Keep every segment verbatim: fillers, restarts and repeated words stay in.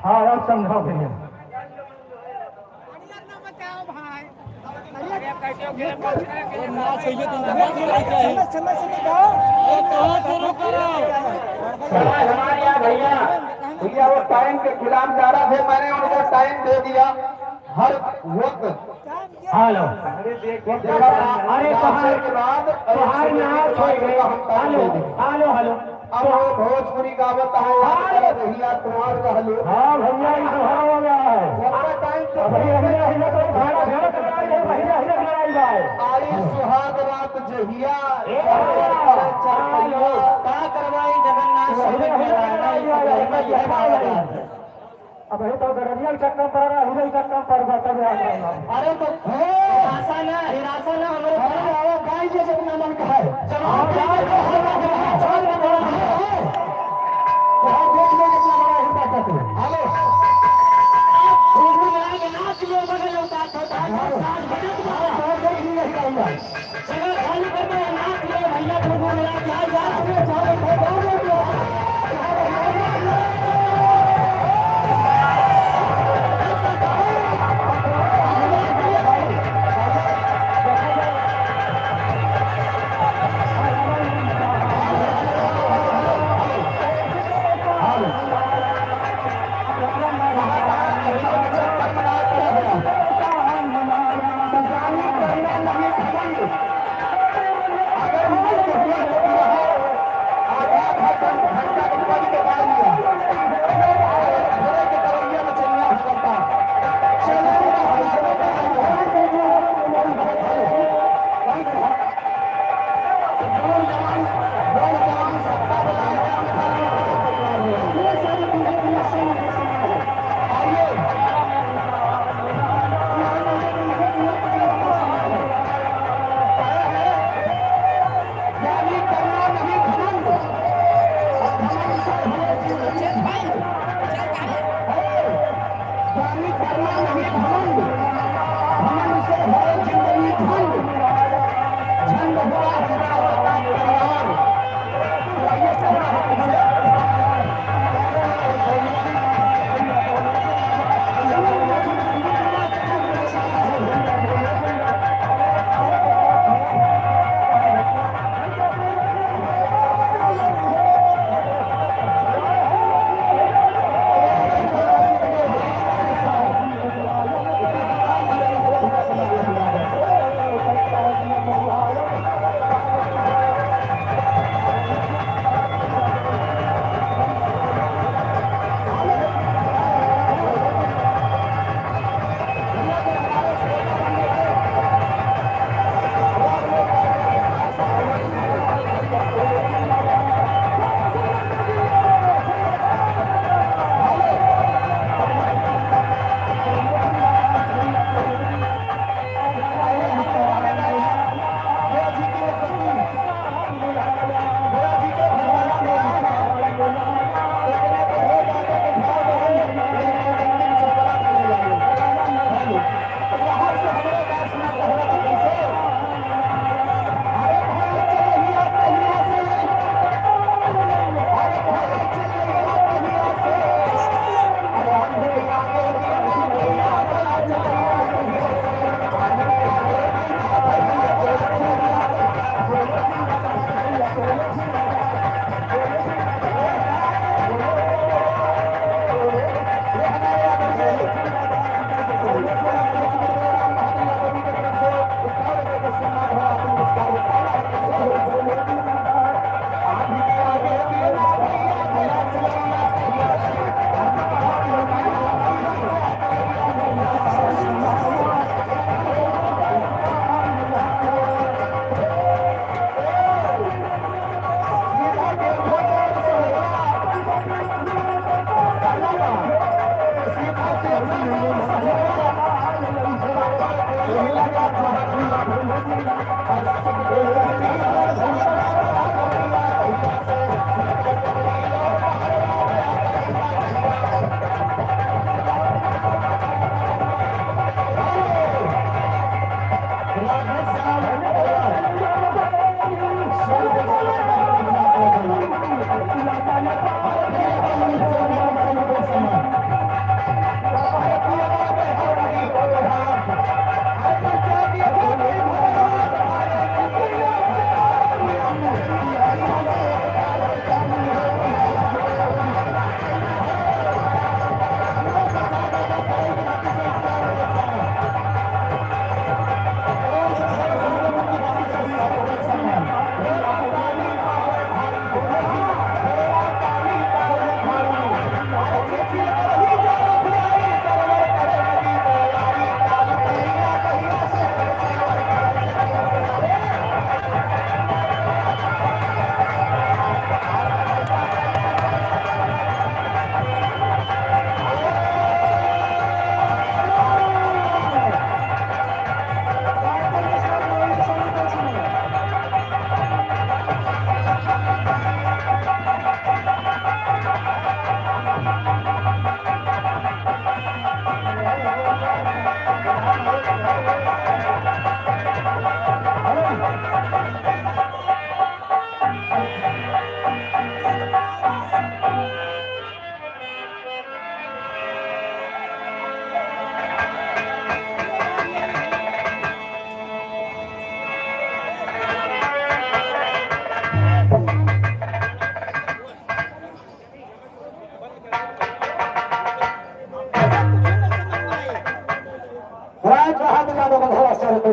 हाँ, और संभव है। हमारे यहाँ भैया, भैया वो टाइम के खिलाफ जा रहा थे, मैंने उनको टाइम दे दिया। हर वक्त हेलो। अरे तोहार, तोहार नाच होइ गए। Hello, hello, hello. अब वो भोजपुरी गावत है, हेलो। भैया तुम्हार रहलो। हाँ भैया, ई तो हो गया है। अब भैया, भैया, भैया, तो भाड़ा, भाड़ा कराई है, भैया, भैया, कराई जाए। अरे सुहाग रात जहिया, ए, हेलो। का करवाई जगन्नाथ भैया, भैया, भैया, भैया, भैया। अब यही तो गगनिया के चक्कर में पड़ रहा है, हीरो के चक्कर में पड़ रहा है, तब याद आएगा। अरे तो निराशा ना, निराशा ना, हमारे अरे आओ, गाइए जितना मन का है। जब आप गाइए, तो हम लोग हैं, चल, चल, चल, चल। तो हम देख लो कितना बड़ा हिट है तू। हेलो। आप घूमने आएंगे, नाच लो, बगल में उतार, उतार, उतार, उतार, बजा, बजा। हाँ, तो देख लीजिए, हिट आएगा।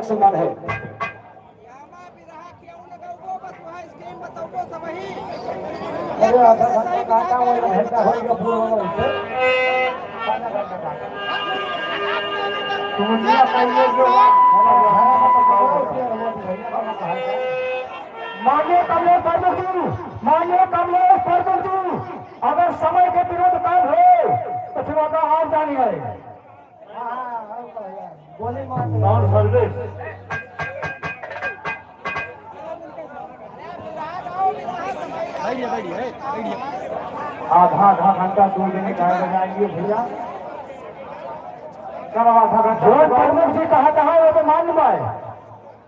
समान है। अरे, आधा घंटा काटा हुआ है, घंटा होइगा पूरा होइगा। तुम दुनिया का ये जो मानिए कमलेश प्रमुख जी, मानिए कमलेश प्रमुख जी, अगर समय के विरुद्ध काम हो तो फिर वहाँ आप जानिए। कौन सर्विस? आधा आधा घंटा दो जने गाए बजाएंगे भैया। चलो आधा घंटा। जोन प्रमुख जी कहा था वो तो मान्य है।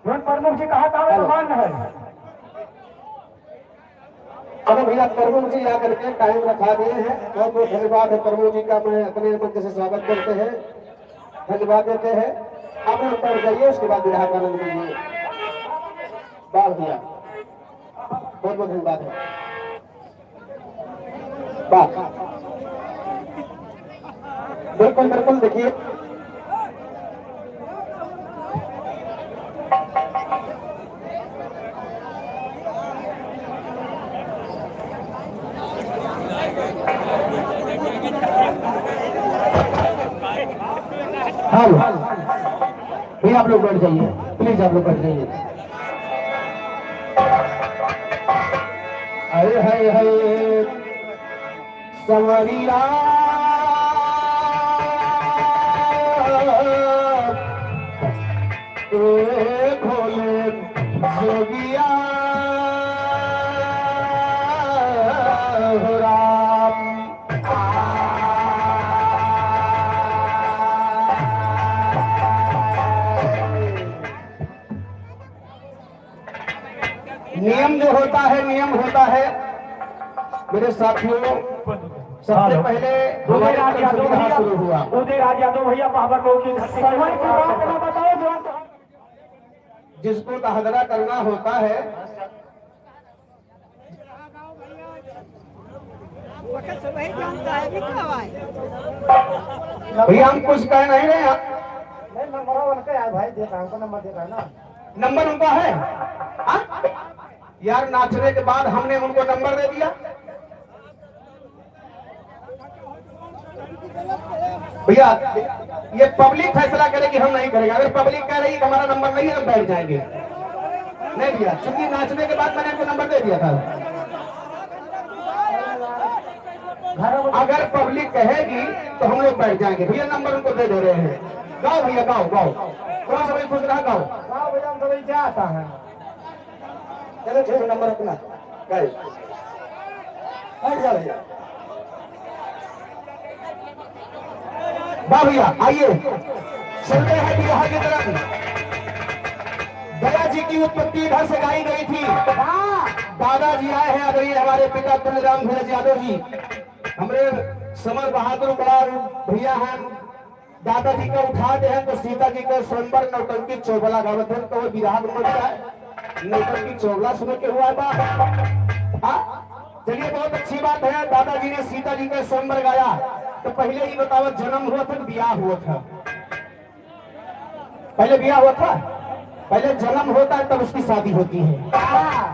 जोन प्रमुख जी कहा था वो तो मान्य है। चलो भैया, प्रमुख जी आकर के टाइम रखा दिए हैं। बहुत बहुत धन्यवाद है प्रमुख जी का, मैं अपने मंच से स्वागत करते हैं, धन्यवाद देते हैं। आप लोग बैठ जाइए, उसके बाद विराट आनंद लीजिए। वाह भैया, बहुत बहुत धन्यवाद है। वाह। बिल्कुल, बिल्कुल, देखिए। हेलो, भैया आप लोग बैठ जाइए, प्लीज आप लोग बैठ जाइए। अरे हाय हाय। संवरिया ए भोले जोगिया हो राम। नियम जो होता है, नियम होता है। मेरे साथियों, सबसे पहले उदय हमारे राज यादव भैया, शुरू हुआ। उदय राज यादव भैया, महावर लोग की धरती से समय की बात ना बताओ, जो जिसको तहदरा करना होता है। भैया, हम कुछ कह नहीं रहे हैं। नहीं, नंबर उनका है भाई, देता है, उनको नंबर देता है ना। नंबर उनका है? हाँ? यार, नाचने के बाद हमने उनको नंबर दे दिया। भैया, ये पब्लिक फैसला करे कि हम नहीं करेंगे। अगर पब्लिक कह रही है कि हमारा नंबर नहीं है, तो बैठ जाएंगे। नहीं भैया, चूंकि नाचने के बाद मैंने इनको नंबर दे दिया था। अगर पब्लिक कहेगी तो हम लोग बैठ जाएंगे। भैया, नंबर उनको दे दे रहे हैं। गाओ भैया, गाओ, गाओ। कौन सा भाई खुश रहा, गाओ। गाओ भैया, हम तो वही चाहता है। चलो, ठीक है, नंबर अपना। गाइस। हट जा भैया। वाह भैया, आइए। चलते हैं बिरहा की तरफ। दया जी की उत्पत्ति इधर से गाई गई थी। दादाजी आए हैं आदरणीय हमारे पिता तुल्यराम धीरज यादव जी। हमरे समर बहादुर बड़ा भैया हैं। दादाजी का उठा दे हैं तो सीता जी का स्वयंवर नौटंकी चौबला गावत हैं, तो वो बिरहा में मर जाए। नौटंकी चौबला सुने के हुआ बा। हाँ? चलिए, बहुत अच्छी बात है, दादाजी ने सीता जी का स्वयंवर गाया। तो पहले ही बताओ, जन्म हुआ था कि ब्याह हुआ था? पहले ब्याह हुआ था? पहले जन्म होता है, तब उसकी शादी होती है।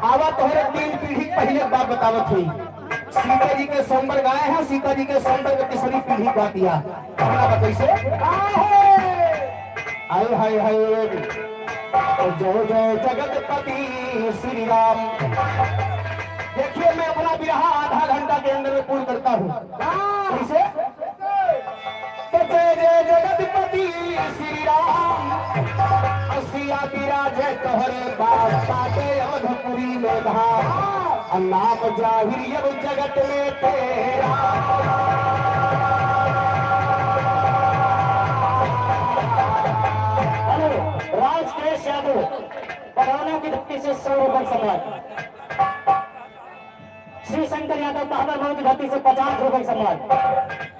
आवा तोहरे तीन पीढ़ी पहले बात बतावत हुई। सीता जी के स्वयंवर गाए हैं, सीता जी के स्वयंवर में तीसरी पीढ़ी गातिया। कहना बा कैसे? आए हाय हाय। जय जय जगतपति श्री राम। देखिए, मैं अपना बिरहा आधा घंटा के अंदर में पूर्ण करता हूँ। कैसे? तो जय जय जगतपति श्री राम। सिया विराजे तोहरे पास, बाटे अवधपुरी में धाम। और नाम जाहिर अब जगत में तेरा। हेलो, राजकेश यादव, बरौना की धरती से सौ रुपए सम्मान। श्री शंकर यादव, महावर मऊ की धरती से पचास रुपए सम्मान।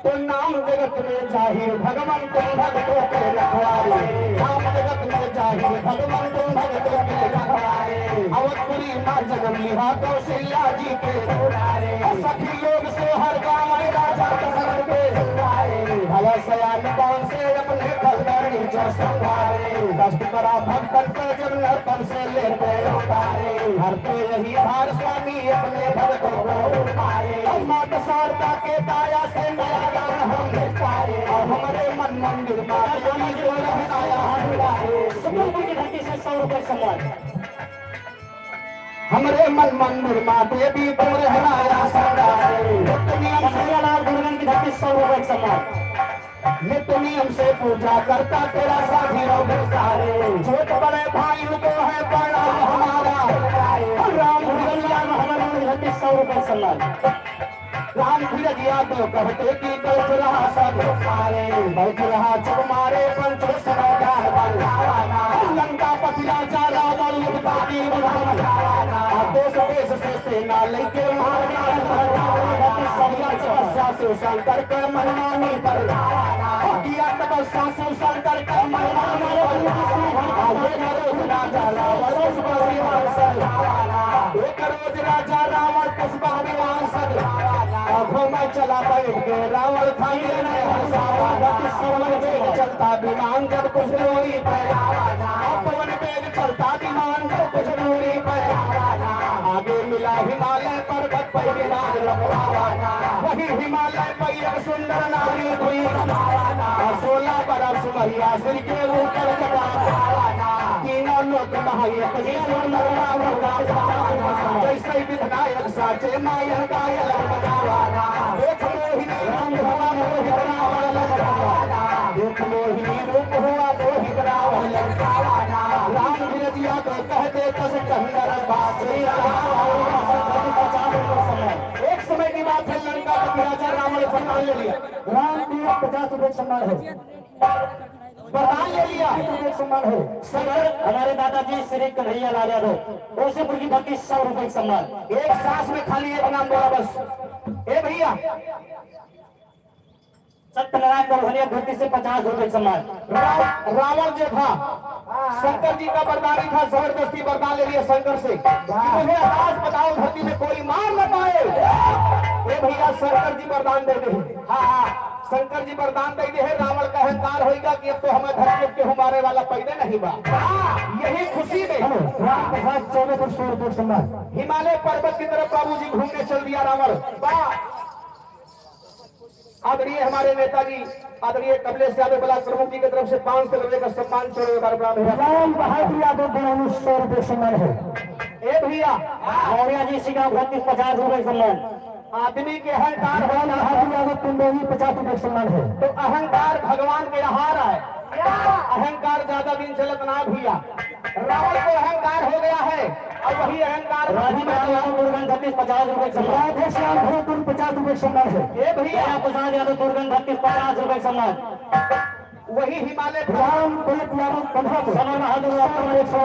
तो नाम जगत में जाहिर भगवान तुम भक्तों के रखवारे। नाम जगत में जाहिर भगवान तुम भक्तों के रखवारे। अवधपुरी माँ जन्म लिहा कौशल्या जी के दुलारे। और सखी लोग से हर गाँव राजा दशरथ के दुलारे। भला सयान कौन से अपने खलदर नीचा संभारे। कष्ट करा भक्तन पे जब नरकन से लेते उतारे। हरते यही भार स्वामी अपने भक्तों को उतारे। और माँ दशारदा के काया से नया दान हम निस्तारे। और हमरे मन मंदिर माँ देवी को रहनाया हम गाए। सुंदरपुर की धरती से सौ रुपए सम्मान। हमरे मन मंदिर माँ देवी को रहनाया संगारे। नित्य नियम से कन्हैया लाल दुर्गन की धरती सौ रुपए सम्मान। नित्य नियम से पूजा करता तेरा साथी रघु सारे। छोट बड़े भाइयों को है प्रणाम हमारा। राम भैया महाराज की धरती सौ रुपए सम्मान। राम धीरज यादव कहते कि बैठ रहा सब मारे, बैठ रहा चुप मारे, पंचों से जान बचावाना। लंकापति राजा रावण युद्ध का तीर बधावाना। और देश देश से सेना लेके महाराज तपस्या से शंकर के महिमा में पर किया तपस्या से शंकर के महिमा में पर। आगे करो राजा रावण एक रोज राजा रावण पुष्पक विमान सज, आँखों में चला बैठ के रावण खाई में हंसावा। पवन वेग चलता विमान जब कुछ दूरी पे, पवन वेग चलता विमान जब कुछ दूरी पे, आगे मिला हिमालय पर्वत पर विमान लपकावा। वही हिमालय पर एक सुंदर नारी हुई, और सोलह बरस मैया सिर के ऊपर जटा। तीनों लोक महायज्ञ सुंदर नाम का जैसे विधायक साचे माया का अलग बनावा। देख मोहिनी रूप हुआ मोहित रावण लंकावा। देख मोहिनी रूप हुआ मोहित रावण लंकावा। राम विरजिया को कह दे तो सिकंदर बादशाह। एक समय की बात है, लंकापति राजा रावण फरमान ले लिया। राम की पचास रुपए सम्मान है। वरदान ले लिया। एक सम्मान है। सर, हमारे दादाजी श्री कन्हैया लाल यादव, ओसेपुर की धरती, सौ रुपए का सम्मान। एक सांस में खाली एक नाम बोला बस। ए भैया, सत्यनारायण गौहनिया धरती से पचास रुपए का सम्मान। रा-, रावण जो था, शंकर जी का वरदानी था, जबरदस्ती वरदान ले लिया शंकर से कि मुझे आकाश पाताल धरती में कोई मार न पाए। ए भैया, शंकर जी वरदान दे दे। हाँ, हाँ। शंकर जी वरदान दे दे है, रावण का अहंकार होइगा कि अब तो हमें धरती के हमारे वाला पैदा नहीं बा। यही खुशी में राम प्रसाद चौबे पर सौ रुपये सम्मान। हिमालय पर्वत की तरफ बाबूजी घूमने चल दिया रावण। वाह। आदरणीय हमारे नेताजी, आदरणीय कमलेश यादव ब्लॉक प्रमुख जी की तरफ से पाँच सौ रुपये का सम्मान चौबे पर प्राप्त हुआ। राम बहादुर यादव बरौनी सौ रुपये सम्मान है। ए भैया, मौर्या जी सिंह का बत्तीस पचास रुपये सम्मान। आदमी के अहंकार हो ना हो, भैया, वो तुम लोग ही पचास रुपये सम्मान है। तो अहंकार भगवान के आहार है। अहंकार ज्यादा दिन चलत ना भैया। रावण को अहंकार हो गया है, अब वही अहंकार राजू प्रसाद यादव दुर्गन छत्तीस पचास रुपये सम्मान। राधे श्याम भरतपुर पचास रुपये सम्मान है। ए भैया। दया प्रसाद यादव दुर्गन छत्तीस पचास रुपये सम्मान। वही हिमालय राम प्रदीप यादव पंद्रह को समर बहादुर राठौर एक सौ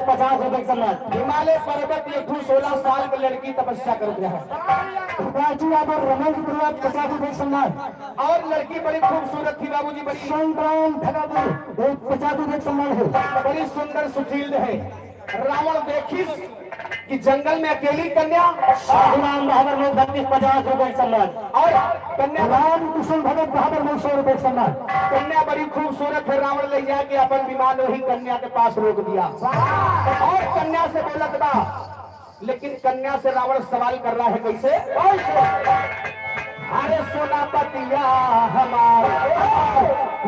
पचास रुपए के सम्मान। हिमालय पर्वत एक ठो सोलह साल के लड़की तपस्या करत रहे। राजू यादव रमन की तरफ पचास रुपए के सम्मान। और लड़की बड़ी खूबसूरत थी बाबूजी, बड़ी संग्राम धनापुर एक पचास रुपए के सम्मान है। बड़ी सुंदर सुशील है। रावण देखिस कि जंगल में अकेली कन्या। साधु राम बहादुर लोग बत्तीस पचास रुपए के सम्मान। और कन्या राम कुसुम भगत बहादुर लोग सौ रुपए के सम्मान। कन्या बड़ी खूबसूरत है, रावण ले जाके अपन विमान वही कन्या के पास रोक दिया। और कन्या से बोलत बा, लेकिन कन्या से रावण सवाल कर रहा है, कैसे? अरे सुना बतिया हमार।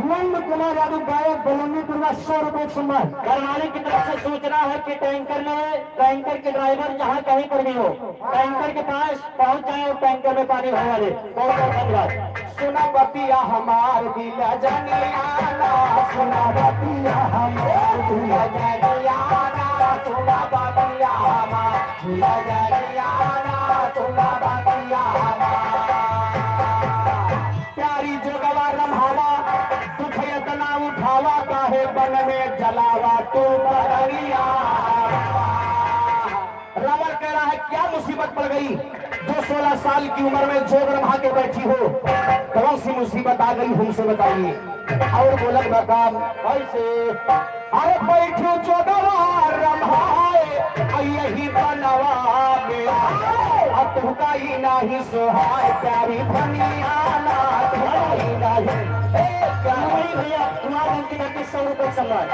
नंद कुमार यादव गायक बलौनी दुर्गा सौ रुपए के सम्मान। करवाली की तरफ से सूचना है कि टैंकर में, टैंकर के ड्राइवर जहाँ कहीं पर भी हो, टैंकर के पास पहुँच जाए और टैंकर में पानी भरवा ले। बहुत बहुत धन्यवाद। सुना बतिया हमार दिल जनियाना, सुना बतिया हमार दिल जनियाना, सुना बतिया हमार दिल जनियाना, सुना बतिया हमार। प्यारी जोगवा रम्हावा, दुख यतना उठावा, काहे बन में जलावा तू बदरिया। रावण कह रहा है, क्या मुसीबत पड़ गई जो सोलह साल की उम्र में जोग रमा के बैठी हो, कौन सी मुसीबत आ गई हमसे बताइए। और बोलत बा का ऐसे, अरे बैठी जोगवा रमाए, आ यही बनवा में, आ तुहका ही नाही सोहाय, प्यारी धनिया ना, तुहका ही नाही। ए, प्यारी भैया, कुमारगंज की धरती, सौ रुपए सम्मान।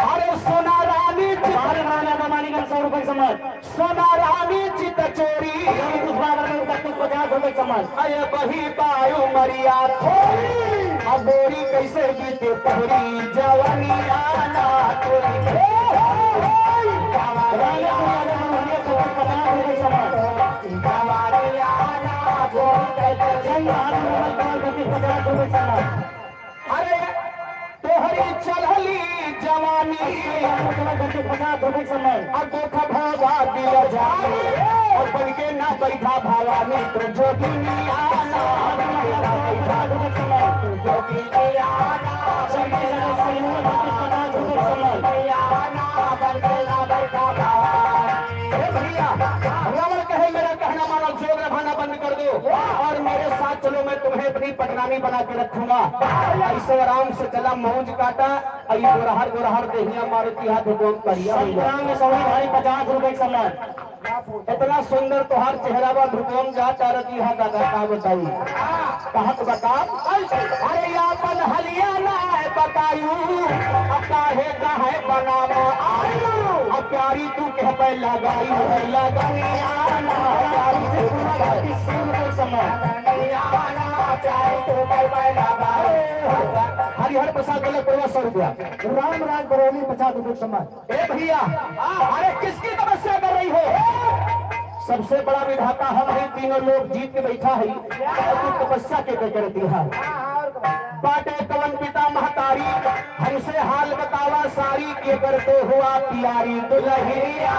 अरे सोना रानी, बारह राजा का मानिकन, सौ रुपए सम्मान। सोना रानी चित चोरी। पुष्पा अगर में उनका कुछ पचास रुपए सम्मान। अये बही बायु मरिया थोरी। अब गोरी कैसे बीते तोहरी जवानी आना तोरी। राजा को राजा का मानिकन, सौ पचास रुपए सम्मान। जवानी आना गोरी कैसे जय महादेव, पचास रुपए सम्मान। अरे तोहरी चढ़ली जवानी, पचास रुपए सम्मान। अब देख भवा दिल जानी, और बन के ना बैठा भवानी, तो जोगिनी आना, बन के ना बैठा, पचास रुपए सम्मान। जोगिनी आना, पचास रुपए सम्मान। आना, बन के ना बैठा भवानी। हे भैया, रावण कहे, मेरा कहना मानो, जोग रभाना बंद कर दो और मेरे साथ चलो, मैं तुम्हें अपनी पटरानी बना के रखूंगा। ऐसे आराम से चला, मौज काटा। अई गोरहर गोरहर देहिया मारती हाथ को करिया संग्राम में सौरी भाई पचास रुपए के सम्मान। इतना सुंदर तोहार चेहरा बा, भगवान जा तारती हा दादा का बताई। कहत बता, अरे आपन हलिया ना बतायू, अब काहे काहे बनावा आयू, अब प्यारी तू कह पे लगाई, लगाई आना, प्यारी से पूरा घाटी सौ रुपए सम्मान। लगाई आना, प्यारी तू कह पे लगाई। हरिहर प्रसाद बोले, पूरा सौ रुपया। राम राज बरौली पचास रुपए सम्मान। ए भैया, अरे किसकी तपस्या कर रही हो? सबसे बड़ा विधाता हम ही, तीनों लोग जीत के बैठा है। तू तपस्या के, के करती है? बाटे कवन पिता महतारी, हमसे हाल बतावा सारी, के करते हुआ प्यारी दुल्हनिया।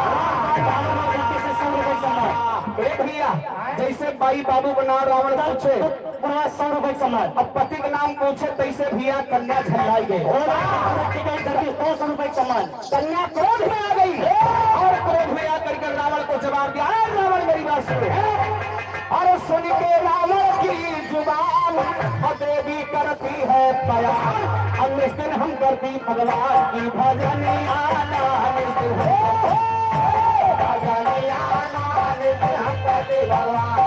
ए भैया, जैसे बाई बाबू बना रावण पूछे, पूरा सौ रुपए के सम्मान। अब पति के नाम पूछे, तैसे भैया कन्या झल्लाई गए। और टिकट सर्विस दो सौ रुपए के सम्मान। कन्या क्रोध में आ गई और क्रोध में आकर के रावण को जवाब दिया, "अरे रावण, मेरी बात सुनो।" और सुन के रावण की जुबान और देवी करती है बयान, और इस दिन हम करती भगवान की भजनिया ना, हम इस दिन भजनिया ना, हम इस दिन हम करती भगवान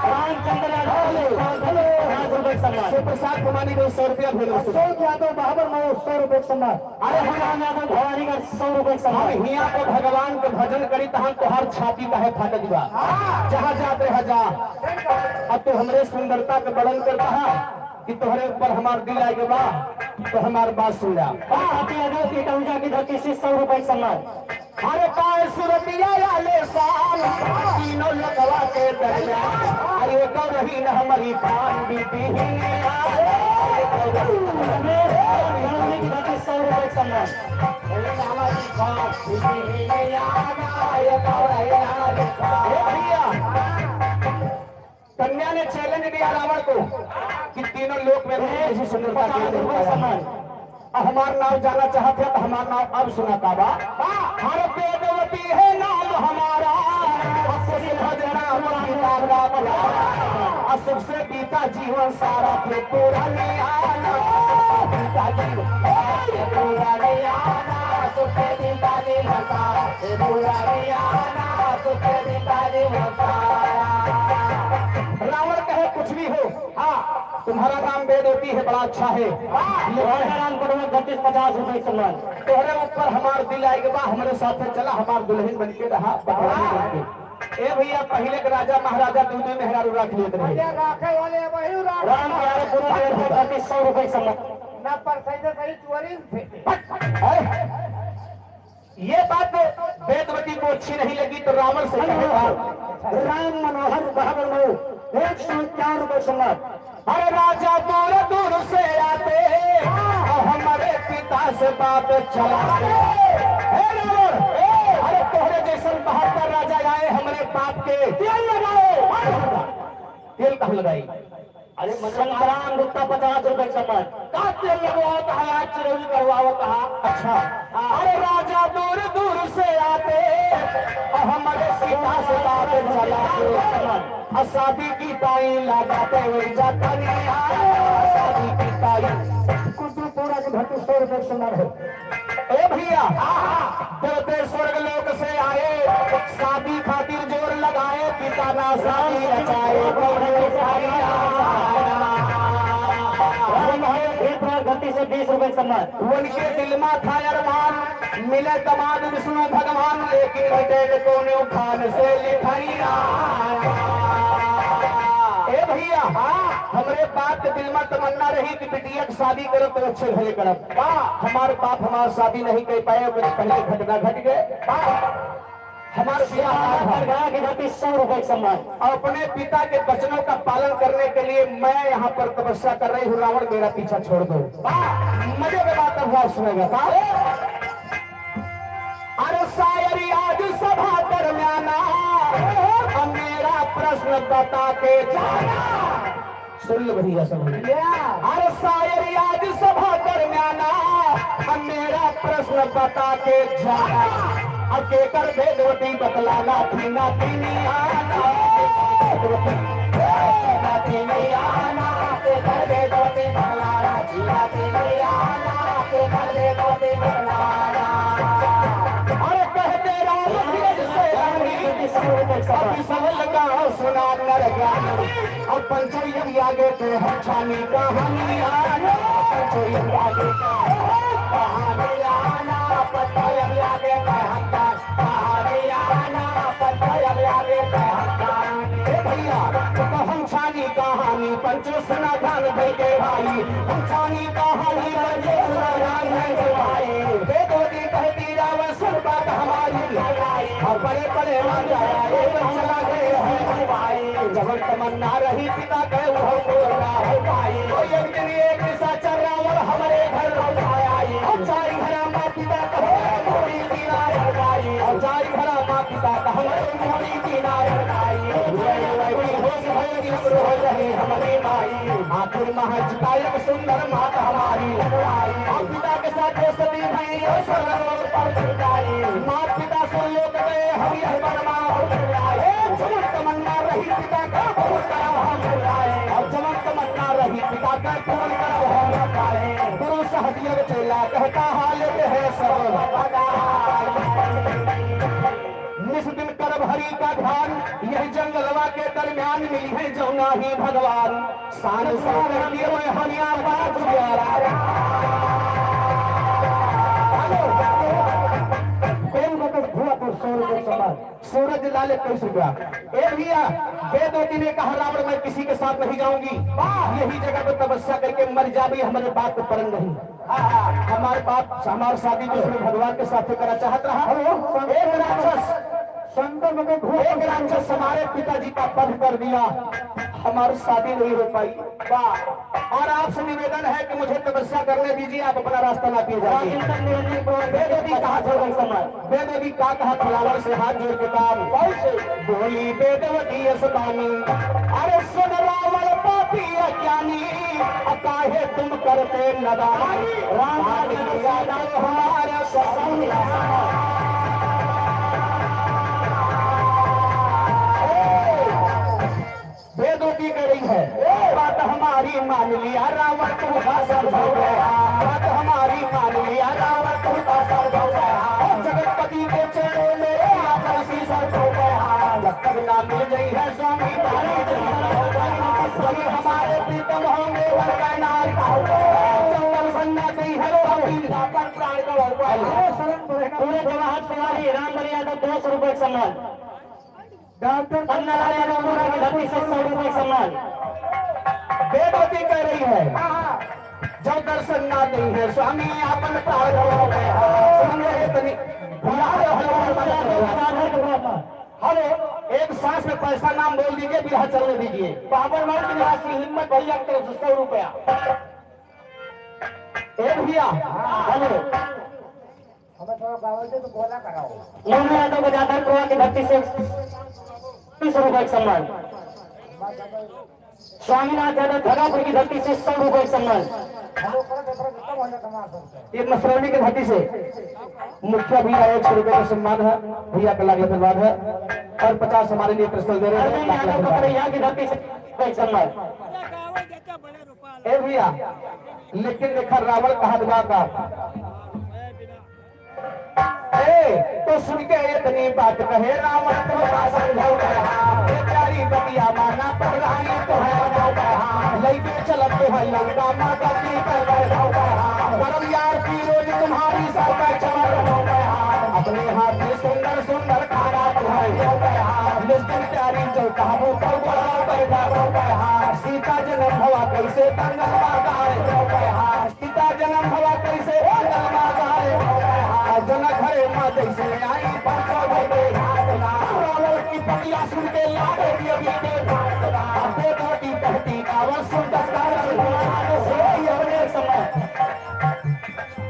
रामचंद्र यादव, हेलो, हेलो। पचास रुपए के सम्मान। शिव प्रसाद कुमारी को सौ रुपया भेजो। अशोक यादव, बहादुर मऊ, सौ रुपए के सम्मान। अरे हम राम यादव भवानीगढ़, सौ रुपए के सम्मान। हम हियाँ पे भगवान के भजन करी, तो हम तोहार छाती काहे फाटत बा? हाँ। जहाँ जात रहा जा। अब तो हमरे सुंदरता के वर्णन करता है कि तोहरे ऊपर हमार दिल आए के बा, तो हमार बात सुन जा। हाँ, अभी यादव की टहूजा की धरती से सौ रुपए के सम्मान। अरे पाँच सौ रुपया वाले साल, तीनों लोकवा के दरमियान, अरे एक रही न हमारी पान बीती ही नहीं आ। सौ रुपए सम्मान। ए भैया, कन्या ने चैलेंज दिया रावण को कि तीनों लोक में भी ऐसी सुंदरता के लिए पचास रुपए सम्मान। अब हमार नाव जाना चाहत है, तो हमार नाव अब सुना का बा। हर वेदवती है नाम हमारा, और सुख भजना पिता का बड़ा। और सुख से बीता जीवन सारा, फिर पूरा नहीं आना। सुख से बीता जीवन, पूरा नहीं आना, सुख से बीता जीवन सारा, फिर पूरा नहीं आना, सुख से बीता जीवन सारा। रावण कहे कुछ भी हो, हाँ, तुम्हारा नाम वेदवती है, बड़ा अच्छा है। वाह! लेकिन राजा राम कटवा बत्तीस पचास रुपए सम्मान। तोहरे ऊपर हमार दिल आए के बा, हमरे साथे चला, हमार दुल्हन बन के रहा, पटरानी बन के। ए भैया, पहिले के राजा महाराजा दू दू मेहरारू रख लेत रहे। भैया, राखे वाले वही राखे। राम प्यारे गुरुदेव को बत्तीस सौ रुपए सम्मान। ना पर सही से सही चोरी थे। अरे, ये बात वेदवती को अच्छी नहीं लगी तो रावण से कहे, राम मनोहर बहादुर मऊ, एक सौ इक्यावन रुपए सम्मान। अरे राजा दूर दूर से आते हैं और हमारे पिता से बात चलाते हैं। हे रावण, अरे तोहरे जैसन बहत्तर राजा आए हमरे बाप के, तेल लगाओ। तेल कहाँ लगाई? अरे, मतलब, संग्राम गुप्ता, पचास रुपए का सम्मान। का तेल लगवावत है, आज चिरौरी करवावत है। अच्छा। हाँ। अरे, राजा दूर दूर से आते, और हमारे सीता से बात चला के सम्मान। और शादी की ताई लगाते हुए जाता नहीं, हाँ, शादी की ताई। कुछ पूरा के धरती सौ रुपए का सम्मान है। ए भैया, देवते स्वर्ग लोक से आए, शादी खातिर जोर लगाए, पिता ना शादी रचाए, कौन है भाई? धरती से बीस रुपए का सम्मान। उनके दिल मा था अरमान, मिले दमाद विष्णु भगवान, लेकिन घटे न कोनो खान से लिखाई। ए भैया, हमरे बाप के दिल मा तमन्ना रही कि बिटिया के शादी करब तो अच्छे घरे करब। वाह! हमार बाप हमार शादी नहीं कर पाए, ओकरे पहले घटना घट गए। वाह! हमार बियाह ना भा। दरगाह के खातिर सौ रुपए का सम्मान। और अपने पिता के वचनों का पालन करने के लिए मैं यहाँ पर तपस्या कर रही हूँ, रावण मेरा पीछा छोड़ दो। वाह! मजे के बात अब हुआ सुनेगा। वाह! अरे शायर आज सभा दरम्याना, अब मेरा प्रश्न बता के जाना। सुन लो भैया, सब भैया। अरे शायर आज सभा दरम्याना, अब मेरा प्रश्न बता के जाना। अब केकर भेदवती बतलाना थी ना थी नियाना। अरे कहते राम धीरज से रानी, अभी सबल का सुना नर ज्ञानी। अब पंचोई आगे तो हम छानी कहानी आना, पंचोई आगे तो हम कहानी आना, पंचोई आगे तो हम कहानी आना, पंचोई आगे तो हम कहानी। ए भैया, तो हम छानी कहानी पंचो सुना ध्यान दे के भाई, हम छानी कहानी पंचो सुना ध्यान दे के भाई। वेदवती कहती रावण सुन बात हमारी, और बड़े बड़े राजा ये चला गए हैं भाई। जवन तमन्ना रही पिता के वो पूरा हो पाई। तो एक दिन एक निशाचर रावण हमारे घर लौट आया। और चार घरा माँ पिता कहो थोड़ी पीला हो पाई। और चार घरा माँ पिता कहो थोड़ी पीला हो पाई। होश भैरी हमरो हो रही हमारी माई। आखिर महज कायक सुंदर मात हमारी। और पिता के साथ सती भई और स्वर्ग लोक पर जाई। मात पिता सुन लो गए हम यह बरमा हो जाए। जवन तमन्ना रही पिता का पूर्ण करब हम। और जवन तमन्ना रही पिता का पूर्ण करब हम। गुरु सहदिया चेला कहता हाल के है सब। निस दिन करब हरि का ध्यान, यही जंगलवा के दरम्यान मिली है जौना ही भगवान। शान से कर दिए मैं हरिया बात प्यारा। हेलो। कौन बतस भुआ पर सौ रुपए सवाल? सूरज लाल इक्कीस रुपया। ए भैया, वेदवती ने कहा, "रावण, मैं किसी के साथ नहीं जाऊंगी। वाह! यही जगह पे तपस्या करके मर जाबी, हमारे बाप को परन नहीं।" हाँ, हाँ। हमारे बाप, हमारे शादी विष्णु भगवान के साथ करा चाहत रहा। हेलो, एक राक्षस, शंकर में कोई भूत एक राक्षस हमारे पिताजी का वध कर दिया, हमारी शादी नहीं हो पाई। वाह! और आपसे निवेदन है कि मुझे तपस्या करने दीजिए, आप अपना रास्ता नापिए जाइए। राजेंद्र निरंजन को वेदवती कहा था वही समय। वेदवती का कहा था, रावण से हाथ जोड़ के काम। कैसे? बोली वेदवती अस बानी, अरे सुन रावण पापी अज्ञानी, काहे तुम करते नदानी। राम हमारा सत्संग। वेदवती कह रही है, बात हमारी मान लिया रावण, तू का समझो गया। बात हमारी मान लिया रावण, तू का समझो गया। जगतपति के चरणों में आकर शीशर खो गया। जब तक ना मिल गई है स्वामी, हमारे प्रीतम होंगे वरना नारी। जंगल सन्ना गई है स्वामी, पर प्राण का भगवान। पूरे जवाहर तिवारी, रामबली यादव, दो सौ रुपए का सम्मान। डॉक्टर अन्ना लाल यादव पूरा के धरती से सौ रुपए का सम्मान। वेदवती कह रही है, जब दर्शन ना दी है स्वामी, आपन प्राण हो गया। सुन रहे तनी, बुला रहे हो। हेलो, एक सांस में पैसा नाम बोल दीजिए, बिरहा चलने दीजिए। बाबर मार्ग निवासी हिम्मत भैया की तरफ से सौ रुपया। ए भैया, हेलो। हमें थोड़ा गावल दे तो गोला कराओ। मुन्ना यादव को जाकर कुआ की धरती से तीस रुपए का सम्मान। स्वामीनाथ यादव धगापुर की धरती से सौ रुपए सम्मान। ये मसरौली की धरती से मुखिया भैया एक सौ रुपए का सम्मान है, भैया का लाख लाख धन्यवाद है। और पचास हमारे लिए पर्सनल दे रहे हैं, अरविंद लाख लाख यादव धन्यवाद। पकड़ैया की धरती से एक सम्मान। ए भैया, लेकिन देखा रावण कहा बात आप। ए, तो सुन के इतनी बात कहे रावण तो का समझाऊ कहा। ए प्यारी बतिया माना प्रधानी तो है जाऊ कहा। लइके चलत तो है लंका माता की कर बैठाऊ कहा। करम यार फिरोज तुम्हारी सर पर चमर हो कहा। अपने हाथ में सुंदर सुंदर खाना तो है जाऊ कहा। लेकिन प्यारी जो कहा वो कर बोला बैठा हो कहा। सीता जन्म भवा कैसे कंगन माता है जाऊ कहा। सीता जन्म भवा कैसे पागल बाबा रे। आ जनक हरे माँ जैसे आई पंचो भैले। रावण की पतिया सुन के लागे दियो बीते। आ बेदो की कहती कावल सुन दस्तार।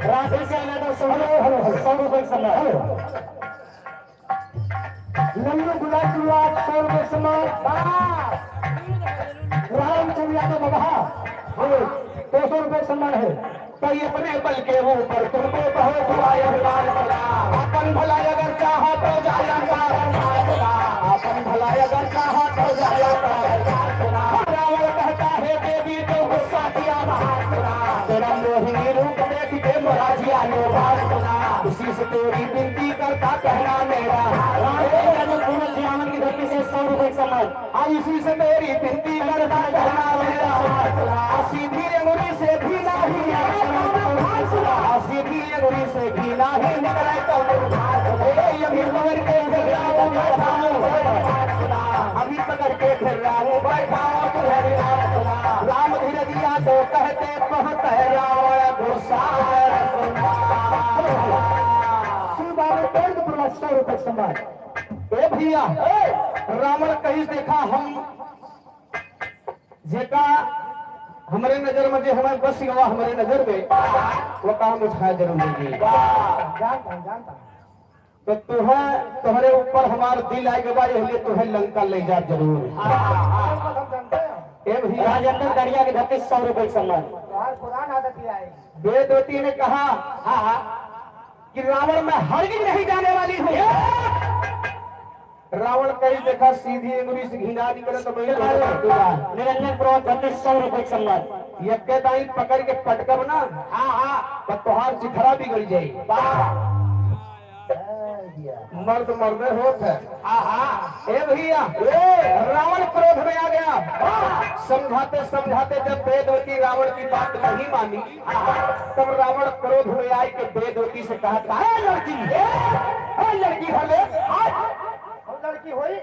राधे से आने दो सौ, हेलो, हेलो, हेलो। सौ रुपए समय। हेलो। लल्लू गुलाब गुलाब सौ रुपए सम्मान। राम चंद्र यादव बबहा, दो सौ रुपए सम्मान है। कई अपने बल के ऊपर तुमको बहुत हुआ अभिमान बना। अपन भला अगर चाहा तो जाया कर। अपन भला अगर चाहा तो जाया कर। रावण कहता है देवी तो गुस्सा किया महात्मा। तेरा मोहिनी रूप देख के मोरा जिया लो बात सुना। इसी से तेरी विनती करता कहना मेरा। राम चंद्र यादव पूरे सियावन की धरती से सौ रुपए सम्मान। आ इसी से तेरी विनती करता कहना मेरा। आ सीधी अंगुली से भी नहीं। आ सीधी अंगुली से भी नहीं निकले तो। ए, ये भी पकड़ के फिर राहु बैठाओ। अभी पकड़ के फिर राहु बैठाओ। राम धीरज यादव कहते बहुत है रावण गुस्सा। श्री बाबू टोल के पुरला सौ रुपए सम्मान। ए भैया, रावण कहिस देखा हम जेका हमरे नजर में जे हमें बस गवा हमरे नजर में, वो काम उठाया जरूर लेगी। जानता हूँ, जानता हूँ। तो तुहे, तोहरे ऊपर हमार दिल आए के बा, इसलिए तुहे लंका ले जा जरूर। हाँ, हाँ, हाँ, हम जानते हैं। ए भैया। राजेंद्र दरिया के धरती सौ रुपए सम्मान। यार, पुरान आदत ही आए। वेदवती ने कहा, हाँ, हाँ। कि रावण मैं हरगिज नहीं जाने वाली हूँ। रावण कहिस देखा सीधी अंगुली से घिना निकले तो मैं निरंजन प्रोत बत्तीस सौ रुपए सम्मान। यक्के दाई पकड़ के पटकब ना। हाँ, हाँ। तो तोहार चिथरा बिगड़ जाई। वाह। मर्द मर्दे होत है। हाँ, हाँ। ए भैया, ए। रावण क्रोध में आ गया। हाँ। समझाते समझाते जब वेदवती रावण की बात नहीं मानी, तब रावण क्रोध में आए के वेदवती से कहा था, "ए लड़की, ए, ए लड़की भले, आज हम लड़की होई?"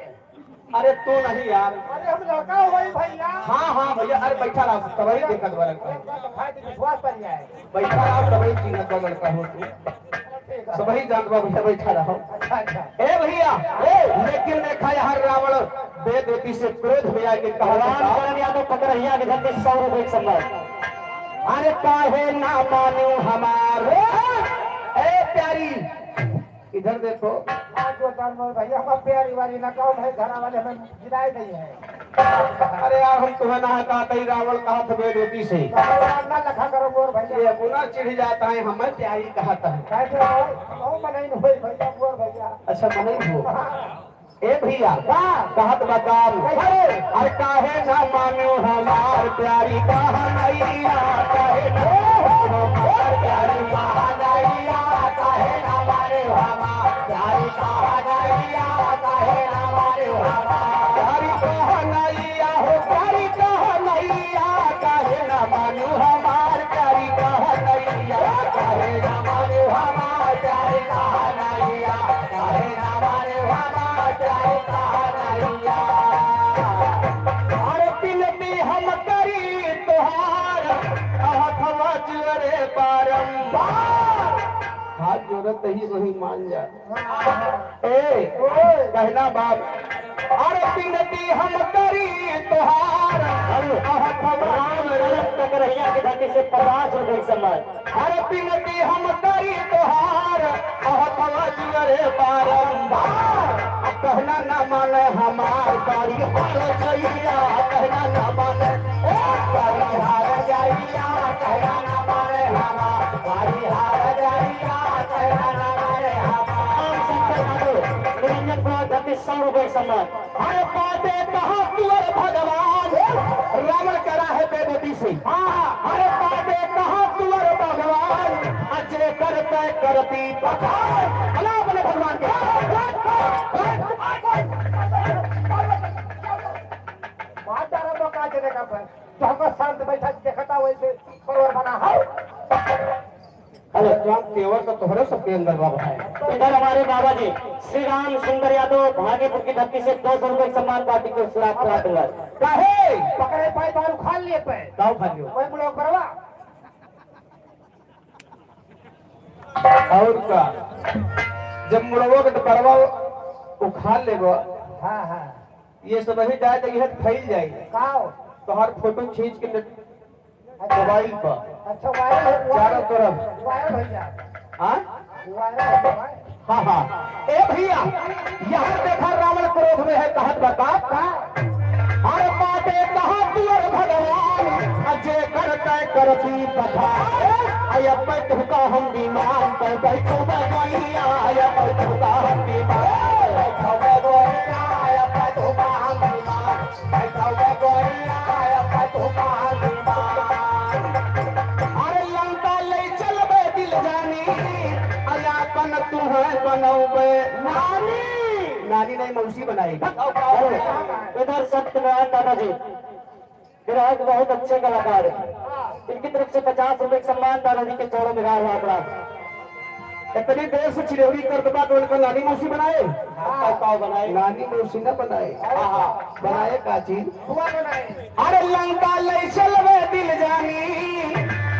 अरे तू नहीं यार। अरे हम लड़का होई भैया। हाँ, हाँ भैया, अरे बैठा रहा, तबही देखत बरक। अरे बात खाए तो विश्वास बन जाए। बैठा रहा, तबही चिन्हत बा लड़का हो तू। सबही जानत बा भैया, बैठा रहो। अच्छा, अच्छा। ए भैया, ए, लेकिन देखा यहाँ रावण वेदवती से क्रोध में आके कहा राम था, चरण यादव पकड़हिया के धरती सौ रुपए के संबल। अरे काहे ना मानू हमार, ए प्यारी, इधर देखो। आज जो दान में भैया, हम प्यारी वाली ना कहूँ, भाई घरा वाले हमें गिराए नहीं है। अरे यार, हम तुम्हें ना कहा, कहीं रावण कहा था वेदवती से। भगवान ना लखा करो मोर भैया। ये अपना चिढ़ जाता है, हमें प्यारी कहा था। कैसे हो? हम मनई न होई भैया, मोर भैया। अच्छा, मनई हो। हाँ। ए भैया, वाह। कहत बा काम। कैसे? अरे काहे ना मानो हमार प्यारी कहनैया, काहे ना मानो हमार प्यारी कहनैया, काहे ना मानो हमार प्यारी कहनैया, काहे ना मानो हमार प्यारी कहनैया हो, प्यारी कहनैया, काहे ना मानो हमार प्यारी कहनैया, काहे ना मानो हमार प्यारी कहनैया, काहे ना मानो हमार प्यारी कहनैया। अरे बिनती हम करी तोहार, हथवा जुअरे बारंबार। हाथ जोड़त ही वही मान जा। ए, कहना बाप, अरे बिनती हम करी तोहार, कहत हम राम रतन टकरहिया के धरती से पचास रुपए के सम्मान। अरे बिनती हम करी तोहार, कहत हम जुअरे बारंबार। कहना ना माने हमार बारी हाल जइया, कहना ना माने सौ रुपए सम्मान। अरे पापे कहाँ तुअर भगवान, रावण करा है बेदती से। हाँ, अरे पापे कहाँ तुअर भगवान, अजय करते करती पठान। अला अपने भगवान के। मार डारा बका देने का पर। तो हमको शांत बैठा देखता वैसे परवर बना। हाँ। अरे राम, तेवर तो तोहरे सबके अंदर बा भाई। इधर हमारे बाबा जी श्री राम सुंदर यादव भागीपुर की धरती से दो सौ रुपए सम्मान पार्टी को सुराग करा दूंगा। काहे? पकड़े पाए तो उखाड़ लिए पे। का उखाड़ लियो? वही ब्लॉक बरवा। और का? जब मुड़वा के तो बरवा उखाड़ लेबो। हाँ, हाँ। ये सब ही जाए तो यह फैल जाए। का हो? तोहर फोटो खींच के अच्छा। मोबाइल पर। अच्छा, वायरल हो, चारों तरफ। वायरल हो जाए। हाँ? वायरल हो जाए। हाँ, हाँ। ए भैया, यहाँ देखा रावण क्रोध में है, कहत बता। का? अरे पापे कहाँ तुअर भगवान, अजय करते करती पठान। अरे अब तुका हम विमान पर बैठो बे गोइया, अब तुका हम विमान। बैठो बे गोइया, अब तुका हम विमान। अरे लंका ले चलबे दिल जानी, अरे आपन तुहे बनौबे नानी। नानी नहीं, मौसी बनाई। अरे, इधर सत्यनारायण दादा जी, ग्राहक बहुत अच्छे कलाकार हैं। इनकी तरफ से पचास रुपए का सम्मान दादा जी के चरणों में गाड़ रहा अपना। इतनी देर से चिरौरी करत बा तो उनका नानी मौसी बनाए? हाँ। का बनाए? नानी मौसी ना बनाए। हाँ, हाँ। बनाए का चीज? फुआ बनाए। अरे लंका ले चलबे दिल जानी,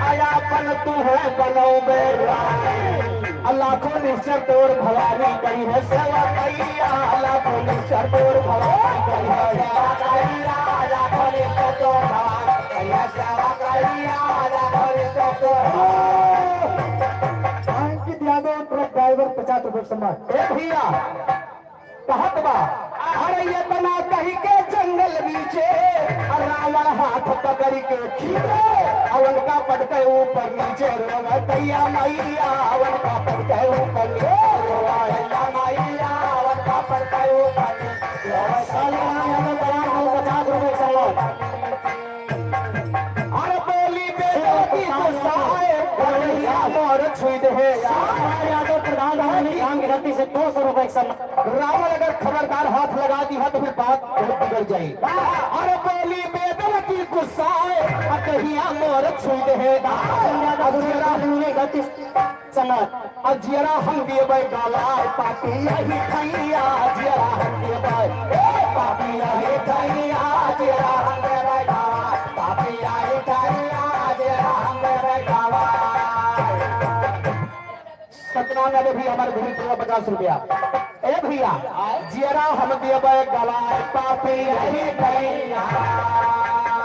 अरे आपन तुहे बनौबे रानी। आ लाखों निश्चर तोर भवानी करी है सेवा कैया, लाखों निश्चर तोर भवानी करी है सेवा कैया, लाखों निश्चर तोर भवानी करी है सेवा कैया, लाखों निश्चर तोर। अंकित यादव, ट्रक ड्राइवर, पचास रुपए सम्मान। ए भैया, कहत बा, अरे इतना कही के जंगल बीचे, रावण हाथ पकड़ के खींचे, अवन का पटके ऊपर नीचे, रोवे कैया मैया, अवन का पटके ऊपर नीचे, रोवे कैया मैया, अवन का पटके ऊपर नीचे, रोवे कैया मैया। पचास रुपए सम्मान। अरे बोली बेटा की गुस्सा है, अरे या मोर छुई दे है। यादव प्रधान राम की धरती से दो सौ रुपए का सम्मान। रावण अगर खबरदार हाथ लगा दी है तो फिर बात बहुत बिगड़ जाए। अरे बोली बेदन की गुस्सा है, अरे कहिया मोर छुई दे है। अब मेरा धरती सम्मान। आ जियरा हम देबै गलाय पापी यही खैया, जियरा हम देबै, ए पापी यही खैया, जियरा हम देबै गलाय, पापी यही खैया, जियरा हम देबै गलाय। सतनाम यादव भी हमारे भूमि पूरा पचास रुपया। ए भैया, जियरा हम देबै गलाय पापी यही खैया।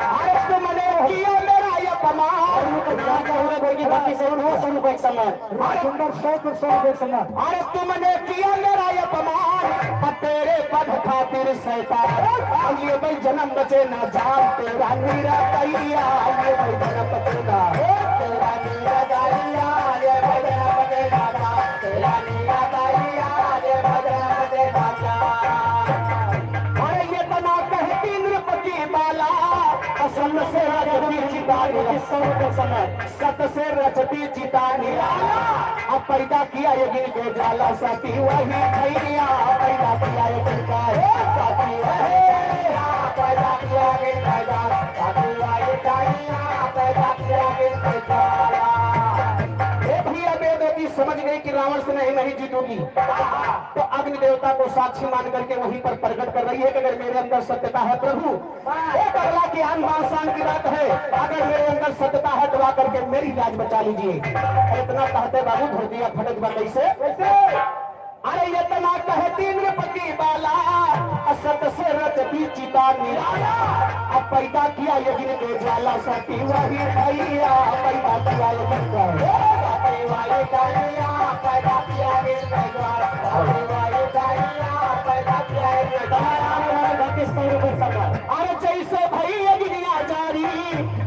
अरे तुमने किया मेरा ये अपमान। और रुक जा, क्या हुआ, कोई की बात से दो सौ रुपए का सम्मान। सुंदर सौ के सौ रुपए सम्मान। अरे तुमने किया मेरा ये अपमान, पर तेरे पद खातिर शैतान। अब ये भाई जन्म बचे ना जान, तेरा निरदैया, ये भाई जन्म बचे ना। तेरा निरदैया, ये भाई जन्म बचे ना जान, तेरा निरदैया, ये भाई जन्म बचे ना जान। अरे ये तना कहती नृप की बाला, असम से राजनीति का सौ रुपए सम्मान। सत से रचती चिता निराला, अब पैदा किया ये गिन के जाला, सती वही भैया, पैदा किया ये गिन का, हे सती वही भैया, पैदा किया गिन के जाला, सती वही भैया, पैदा किया गिन के जाला। हे भैया, बेदती समझ गई कि रावण से नहीं, नहीं जीतूगी, तो अग्नि देवता को साक्षी मान करके वहीं पर प्रकट कर रही है कि अगर मेरे अंदर सत्यता है प्रभु, ये बगला की आन बान शान की बात है। अगर मेरे अंदर सत्यता है तो आकर के मेरी लाज बचा लीजिए। इतना कहते बाबू धोतिया फटक बा कैसे? कैसे? अरे इतना कहती नृप की बाला, असत से रचती चिता निराला। अब पैदा किया यज्ञ के ज्वाला, सती वही भैया, पैदा किया यज्ञ का। सती वही भैया, पैदा किया यज्ञ का ज्वाला, सती वही भैया, पैदा किया यज्ञ का ज्वाला। अरे जैसे भई अग्निया जारी,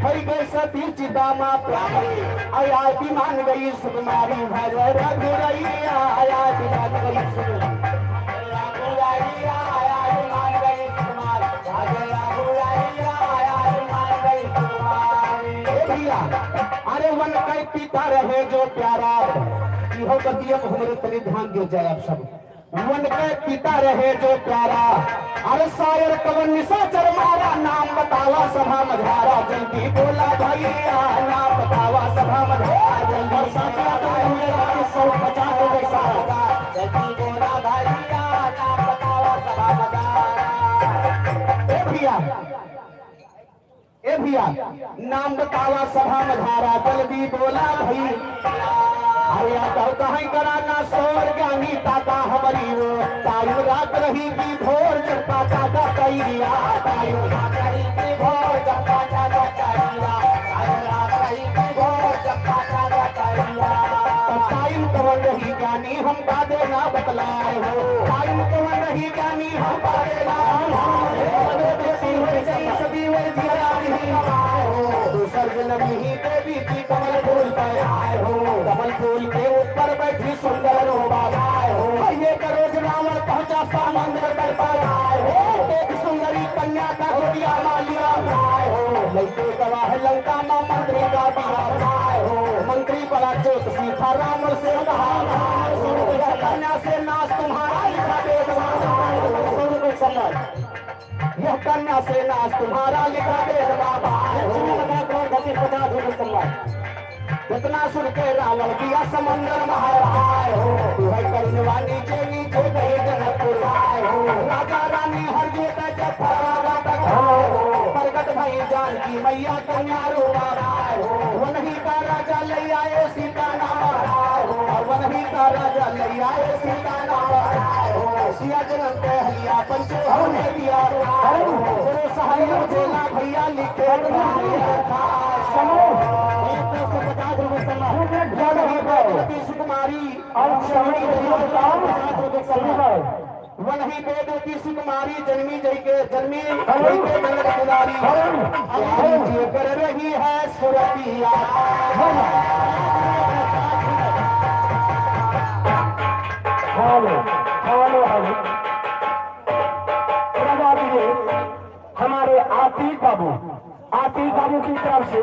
भई गए सती चिता मा प्यारी। आया विमान गई सुकुमारी, भज रघुरैया, आया विमान गई सुकुमारी। रघुरैया, वन के पिता रहे जो प्यारा, इहो बतिया पर हमरे तनी ध्यान दियो जाए आप सब। वन के पिता रहे जो प्यारा, अरे शायर कवन निशाचर मारा, नाम बतावा सभा मझारा, जल्दी बोला भैया, नाम बतावा सभा मझारा, जल्दी। और साथिया तो हमरे बाकी सौ पचास हो गए सारा। जल्दी बोला भैया, नाम बतावा सभा मझारा। ए भैया, ए भैया, नाम बतावा सभा मझारा, जल्दी बोला भई। अरे यादव कहीं करा ना शोर, ज्ञानी ताता हमरी वो। टाइम रात रही की भोर, जब पाता का कैरिया। टाइम रात रही की भोर, जब पाता का कैरिया। टाइम रात रही की भोर, जब पाता का कैरिया। तो टाइम कवन रही ज्ञानी, हम का देना बतलाए हो। टाइम कवन रही ज्ञानी, हम का देना। दूसर जन्म ही देवी जी कमल फूल पर आए हो, कमल फूल के ऊपर बैठी सुंदर रूपा आए हो। ये करो रावण पहुंचा समंदर तट पर आए हो, एक सुंदरी कन्या का गोदिया मालिया आए हो, लइके गवाह लंका में मंत्री का बिहार आए हो। मंत्री बड़ा ज्योतिषी था रावण से कहा आए हो, यह कन्या से नाश तुम्हारा लिखा दे। यह कन्या से नाश तुम्हारा लिखा दे बाबा। पचास रुपये सम्मान। जितना सुन के रावण किया समंदर में हाय हाय हो। तू है करुणवा नीचे नीचे गए जनकपुर आए हो। राजा रानी हर जीत जब फरावा तक आए हो। प्रगट भई जानकी मैया कन्या रूपा आए हो। वनही का राजा ले आए सीता नाम आए हो। और वनही का राजा ले आए सीता नाम आए हो। सिया जनम के हलिया पंचो हमने दिया। गुरु सहयोग देना भैया लिखे। एक सौ पचास रुपये सम्मान। वनही पे देती सुकुमारी, और श्रवणी देवी का पचास रुपये सम्मान। वनही पे देती सुकुमारी, जन्मी जई के, जन्मी जई के जनक दुलारी। अरे ये कर रही है सुरतिया। Hello, hello, hello. Prabhat ji, हमारे आतिक बाबू, आतिक बाबू की तरफ से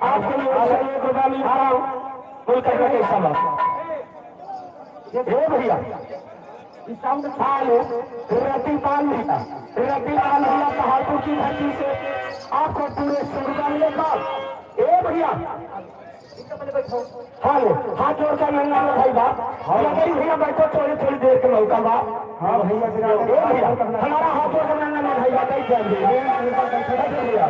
आपके लिए एक रुपया मिल रहा हूँ। बोल करके कैसा बात? ए भैया, हेलो, रतिपाल भैया, रतिपाल भैया पहाड़पुर की धरती से आपको पूरे सौ रुपया मिलेगा। ए भैया, हेलो, हाथ जोड़ के नन्ना में भाई बा। हाँ। लगई भैया बैठो, थोड़ी, थोड़ी देर के मौका बा। हाँ भैया, बिरादर। ए भैया, हमारा हाथ जोड़ के नन्ना में भाई बा, बैठ जाइए। बैठ भैया।